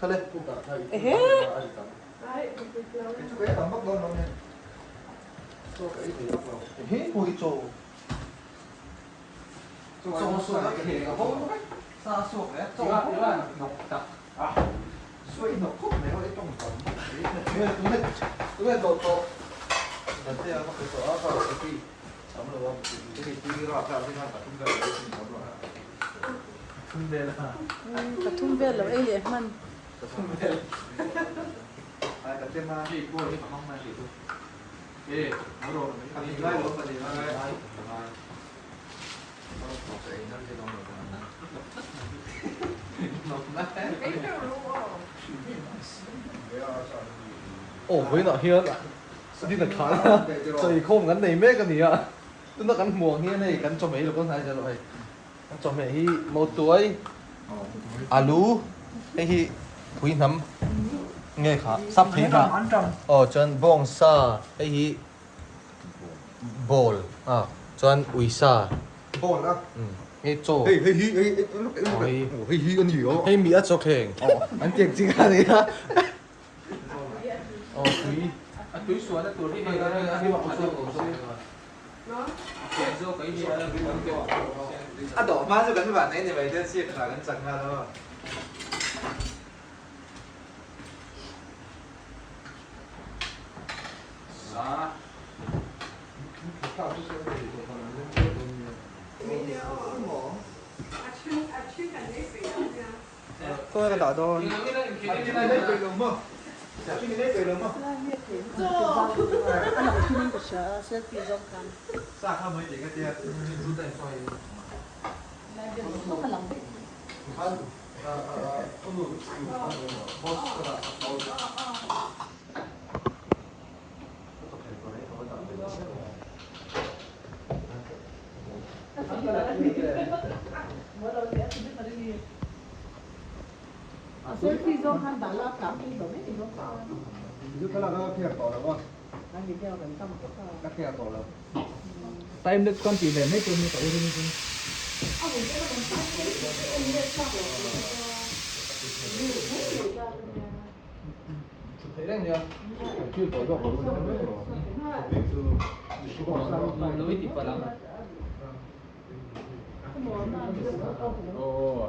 Khale. Ehe. Ehe pui chaw. Chaw suak a kheng a bo vek. Sa suak leh chaw hnawk tak. Suai hnawk khawp mai aw i tawng tam. Tunge tunge dawt tawh. Dan te a va pe tawh a ka recipe tam lo a. Pathum vel a. Pathum vel lo ei leh hman. Pathum vel. Ai ka tem a. Hei kawl hi ka hmang mai tih chu. E, a rawh a ni ngai lo ka ni ngai. Ngai ngai. Aw vawiinah hian dinner khan a chaweikhawm kan nei mek a ni a. Tuna kan hmuh ang hian hei kan chawhmeh hi lo kal hnai zel rawh hei. Kan chawhmeh hi mautuai, alu, hei hi phui hnam nge kha sap thei hnah aw chuan bawngsa hei hi bawl a chuan uisa bawl a hei chaw hei hei hi hei hei hi a ni aw hei mi a chaw thleng an tiang chi kha a ni a aw tui a tui suahna tur hi hei a dawh hma chu kan van nei ni mai te chiak kha kan chak nghal aw. Khawnge ka dah dawn? Time lapse kan tih ve mai tur hi ka ur in chu. Lo i ti palh ang. Aw.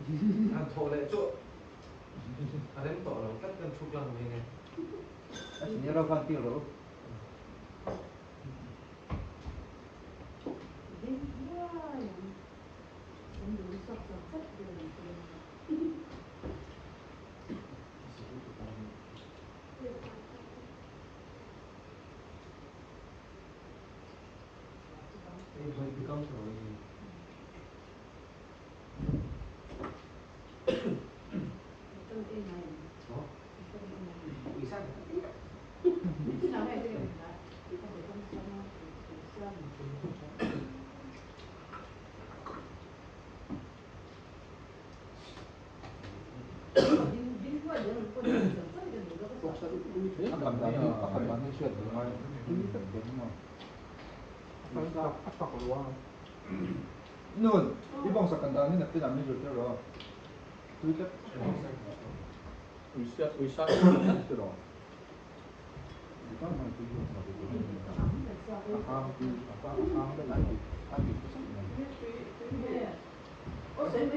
Han thawh leh chu a rem tawh lo tlat kan thu tlang mai nge. A senior ho khan feel rawh u. A kan dan hi a kan dan hi hriat ve ngai tui vek dawn maw? A tak lo a. Nun, i bawngsa kan dan hi nakin ah min zirtir rawh. Tui tlat. Uisa uisa tlat ti rawh. A hang tui a hang deuh a ti a ti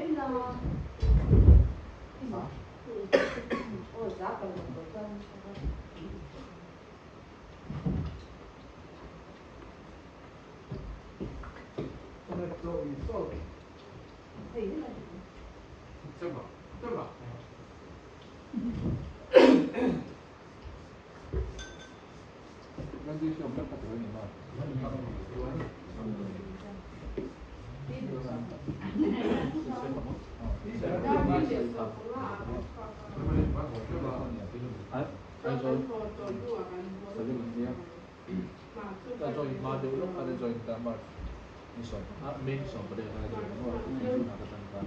chiah mai. Ka join hma deuh lawk khan a join ta March ni sawm ah May ni 18 khan a join maw June ah ka tan ta.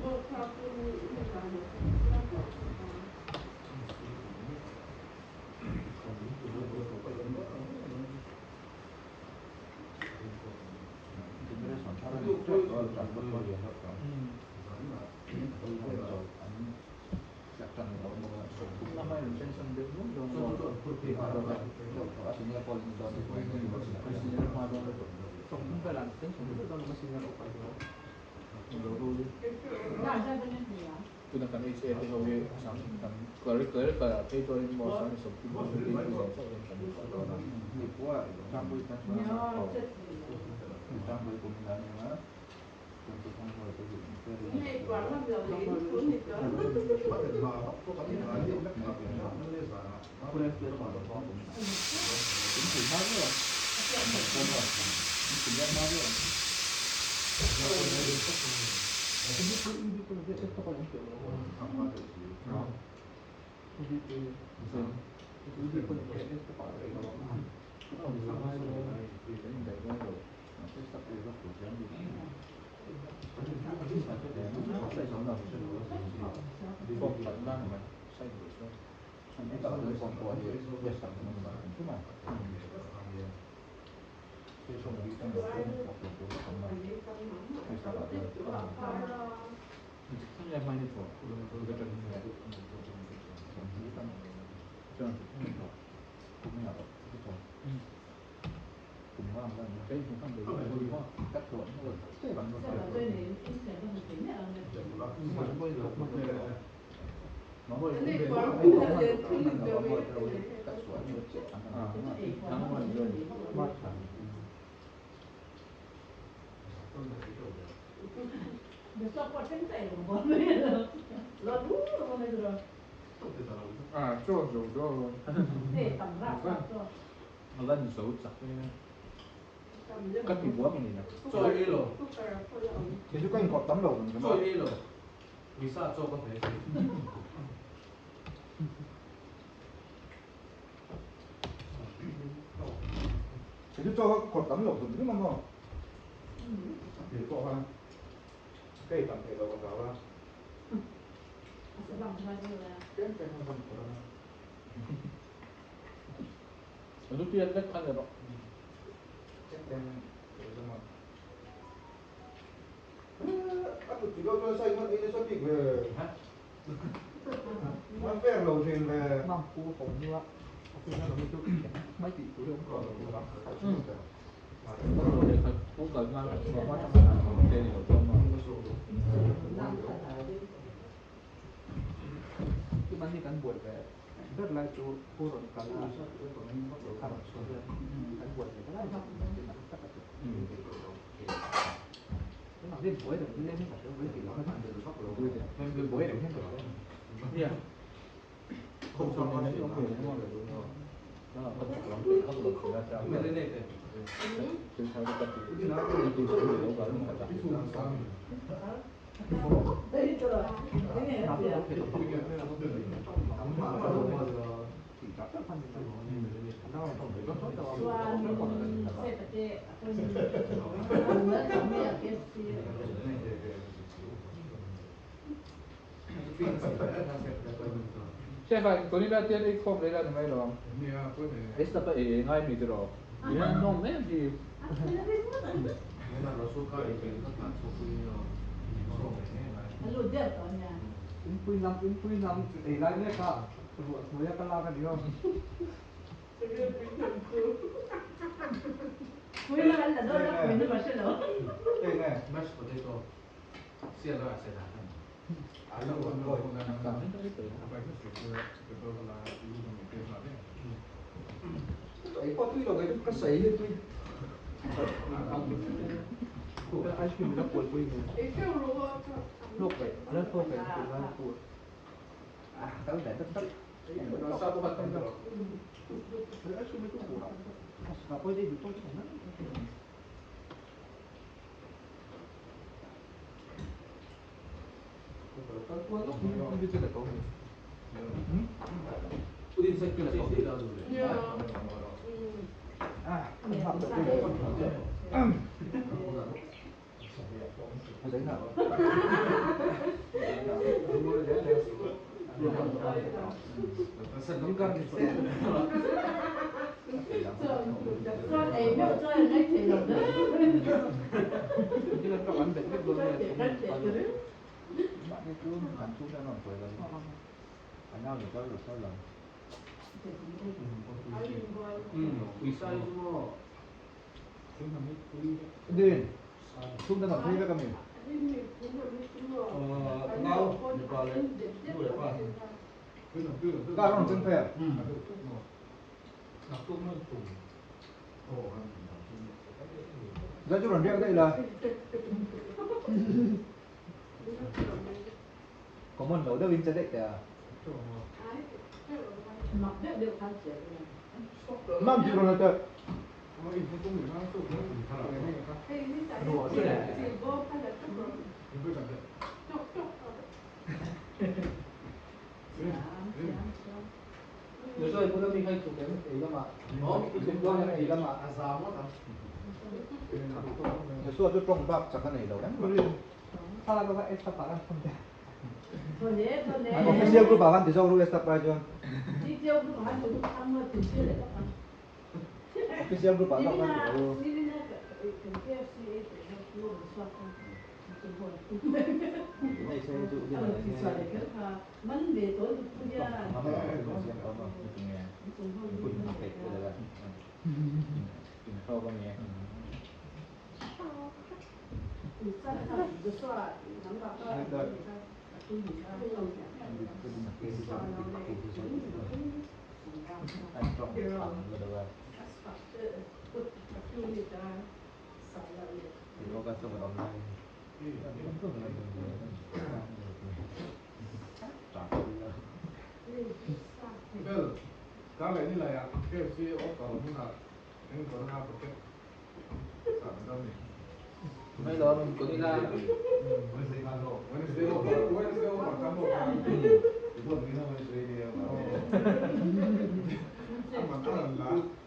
Tuna kan HA te ho hi sang kan clerical ah phei chuanin maw sang 30 percentage zawng chauh hian kan chhuah dawn a. lai chu pu rawn kal a, lehkha rawn chhuah hian kan buai ve ta lai tak tak a ti. Tunah hian buai reng hi leng ka hria mai tih loh kha buai reng hian ka hria. Nia. Chef Corina te ei khawm leh la ni mai lo ang. Esther pa ei ngai mi tiraw? Hian nawm em hi. Inpui nam inpui nam ei lai mek a ruah hnuaia ka lak a ni aw. Mashed potato. Ei pawh tui lo kei ka sawi hi tui. Ice cream la kual pui hmel. Hlawk ve, ala hlawk ve tih lai pu. Kal ve tak tak. Ice cream hi chu a pawi dei duh tawk tawk mai. Common lo deuhin che daih teh a. Mam tih rawn la teh. Joshua chu tawng bak chak a nei lo em Official group ah khan ti zawk ru step ai chuan Official group ah zawk khan ti ru.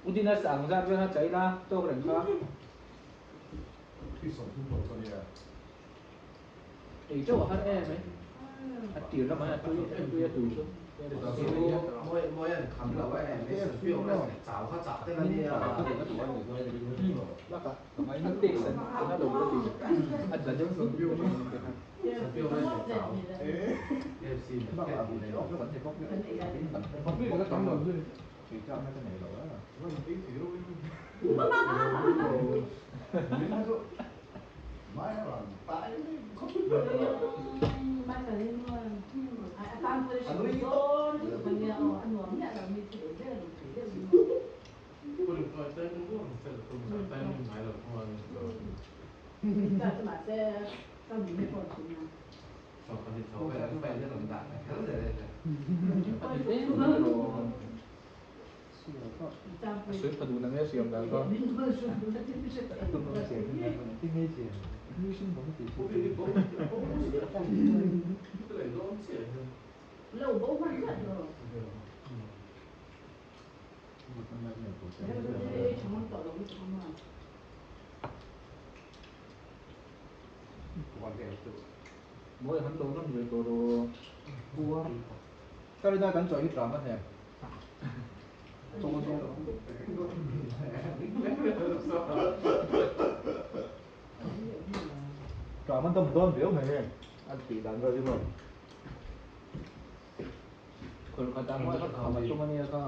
Udina sang zat vel kha chai la tawk reng kha. Ei chauh a har em mai. A tir lamah hian a tui a tui a tui chu. A taste an a lo ka ti. A tla deuh hlawm Sui pha duh na nge siam dan kha. Mawi han lo ngam ve tawh rawh. Ka rin a kan chawi hi tram a hnem. Tram an tam dawn viau mai hei. A tih dan vel hi maw. Khur khat ah mawi kha kham a tum a nia kha.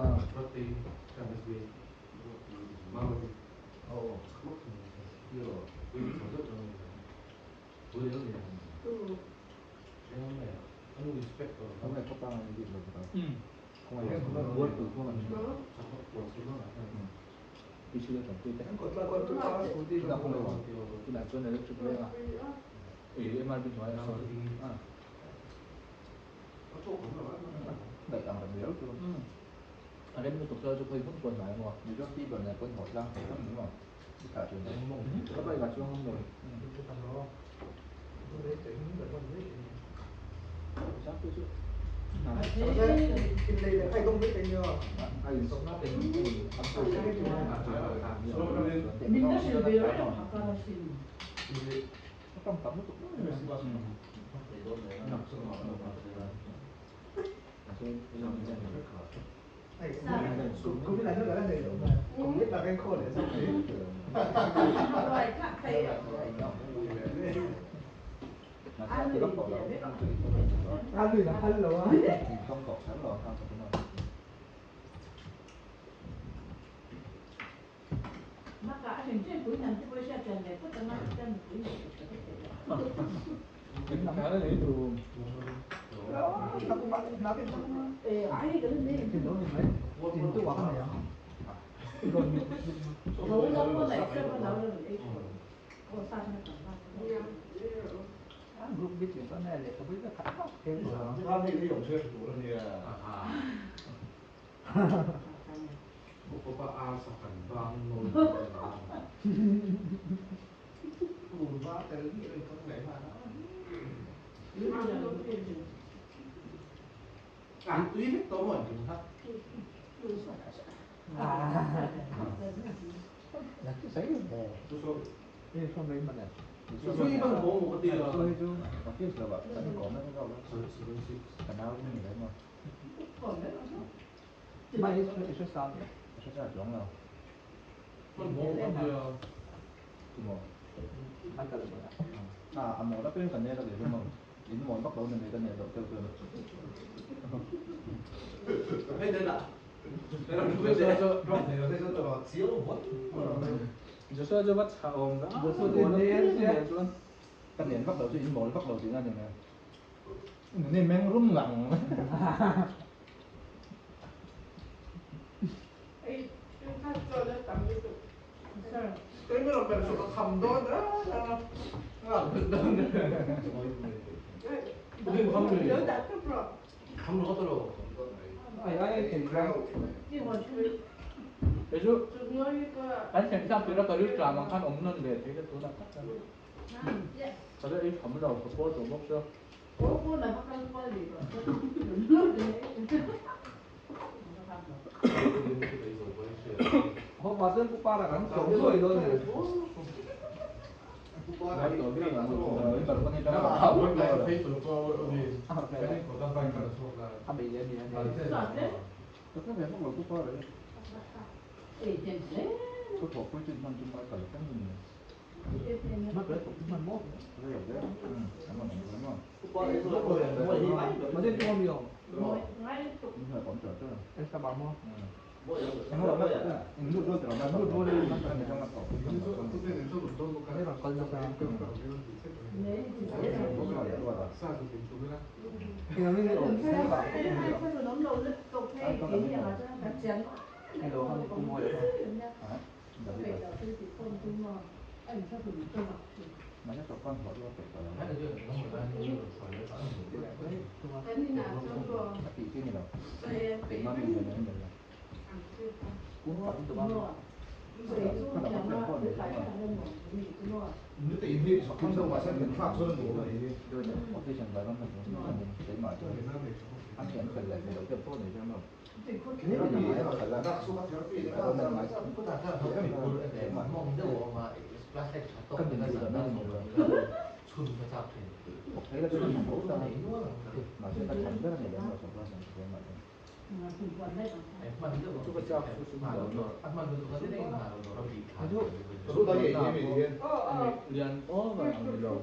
Lian over ang ni lo.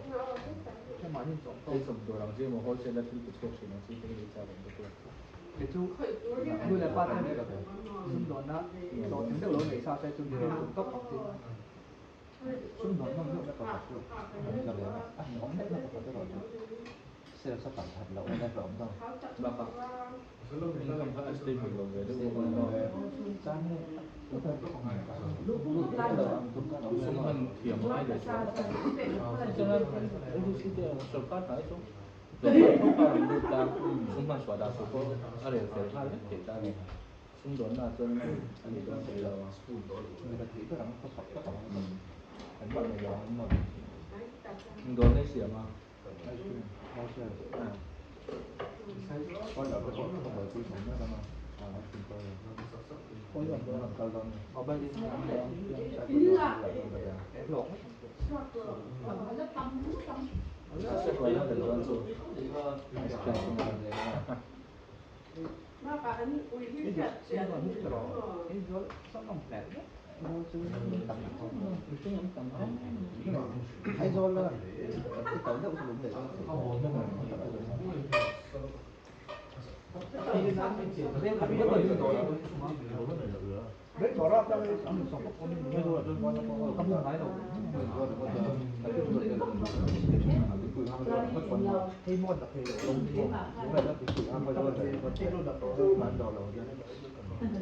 Ei chawp dawr ang chi emaw wholesale a thil pe chhuak thin ang chi te hi ei chak ang bawk e. Kei chu nu leh pa ten sumdawnna hlawhtling deuh lo nei sa se chu mi rawh tawp ang chi. Sumdawn nawm deuh na pakhat chu an tla ve a, a hmuhawm deuh na pakhat erawh chu sales a kal that loh na erawh a awm deuh. Bakah income kha a stable lo ve deuh bawk a. Sum hman thiam ngai leh chuan LDC te sorkar hnai chu sorkar tho kha rawn lut ta sum hman chhuah dah tur pawh a rel fel nghal vek thei ta a ni. Sumdawnna chuan a ni dawn thei lo a. Dawrna i siam a.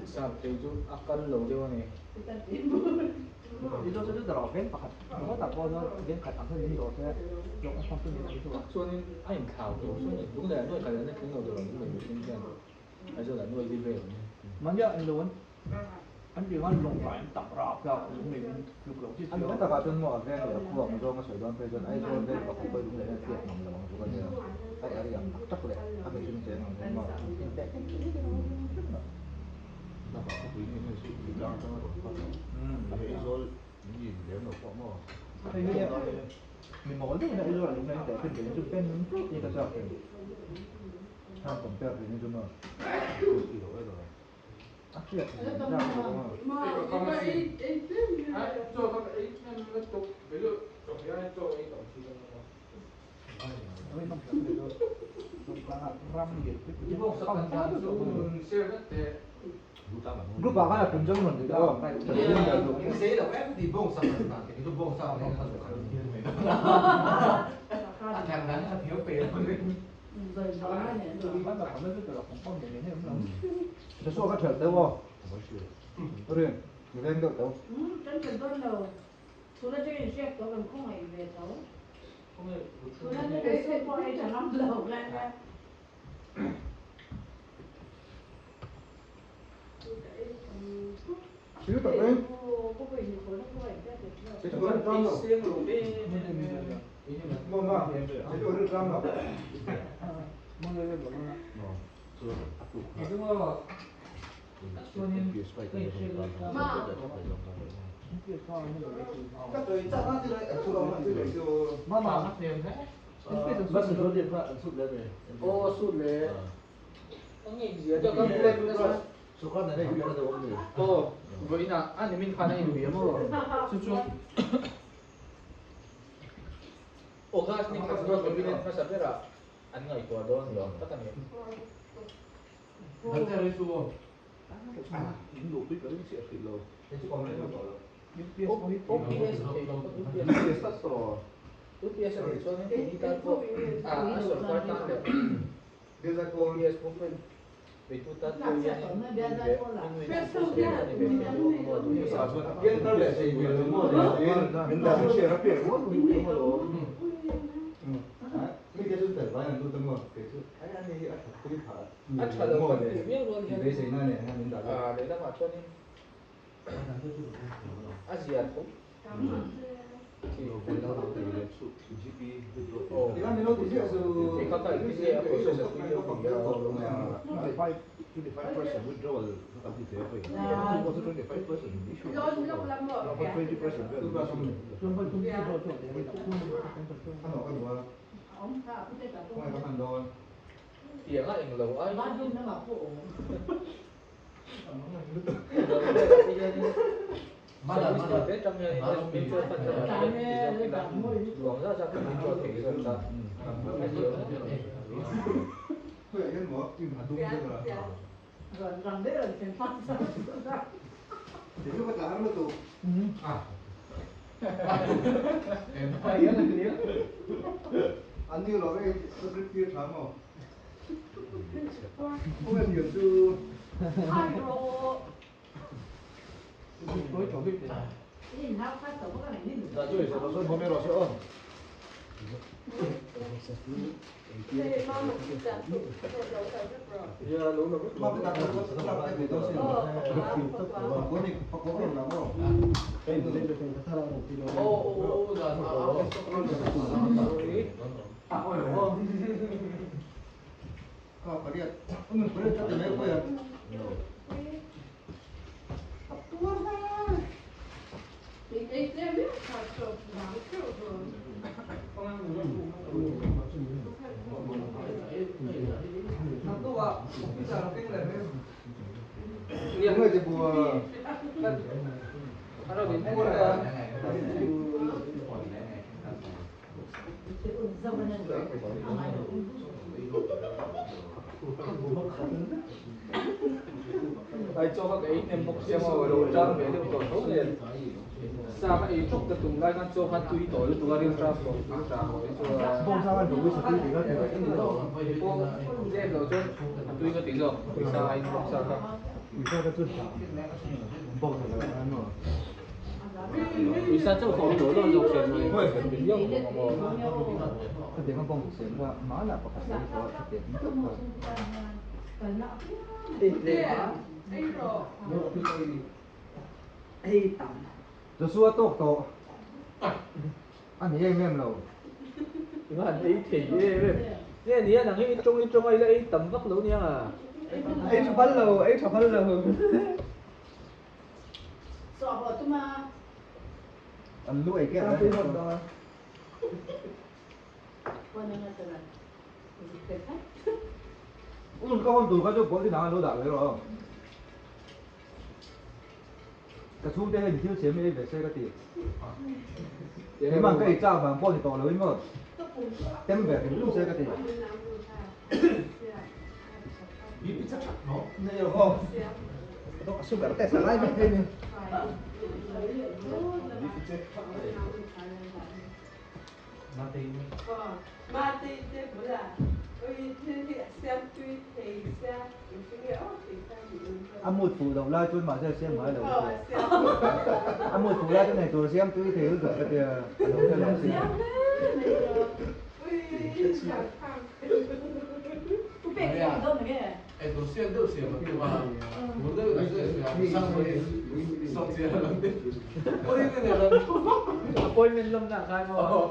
Sap phei chu a kal lo deuh a ni. Chuanin a inthlau tur chu a ni. Lung leh a nuai kal lehna tling lo tur ang lung leh mihring hian Aizawl ah nuai li vel an ni. A takah chuan maw a veng leh a khua ang zawnga sawi dawn phei chuan Aizawl veng pakhat pawh lung leh hian hriat ngam lo ang chu ka nia. A area ang tak tak leh a mihring cheng ang hian maw inteh kin kin kin ang hrim hrim a. Bakah khawpui ni hei chu tlang atanga rawn kal a, Aizawl mi lem lo pawh maw. Hei hi mi mawl deuh in Aizawl ah lung leh inteh khin ve chu pen tut hi ka chak thei. Hang compare thei ni chu maw. Ti lo e lo. A hriat thei ang zat lo maw. Group ah khan a tum zawng rawn ti tawh aw. Chasuak a ṭhelh deuh aw. Rin, mi veng deuh tho. Thil tak mai. Mama, thil ri tlang lo. August ni khat zawk cabinet hmasa berah an ngaihtuah dawn ni awm tak a ni. OPS thei lo UPS. UPS a nih chuan keini tan pawh a sorkar tan leh UPS movement beitu tan pawh hian win-win situation a ni ve thei bawk a maw A tha lo kan tih viau rual hian lehlamah chuanin a zia tho. Tiang a englo ai Ai chaw kha ka ei hnem bawk sia maw lo tang ve deuh tawh tho nen sa ka ei tawk ka tum lai khan chaw kha tui tawh lutuk a rilṭam tawh rilṭam tawh hi chu a pawh tlem loh chuan a tui ka ti zawk sa aiin bawk sa kha. Uisa chauh kha awm lo lo zawk se chuan in viau bawk ang aw. Joshua tawk tawh a ni em em lo. I va han ei thei em em. Nge nia nang hi i tawng i tawng a i la ei tam vak lo nia nga. Ei tha phal lo, ei tha phal lo. An lu ei keh mai. Un ka hawn tur kha chu pawltin ang an lo dah ve rawh. Ka chhungte hian thil siam hi ei ve se ka ti. Keimah ka ei chak vang pawh ni tawh lo in maw tem ve hrim hrim se ka ti. Sugar test a ngai mai thei ni. A mood fuh loh lai chuan mahse a siam ngai lo ka tia. A mood fuh lai chuan eitur siam tui thei lutuk ka tia a lo hre lo sia. Appointment lam na khai maw.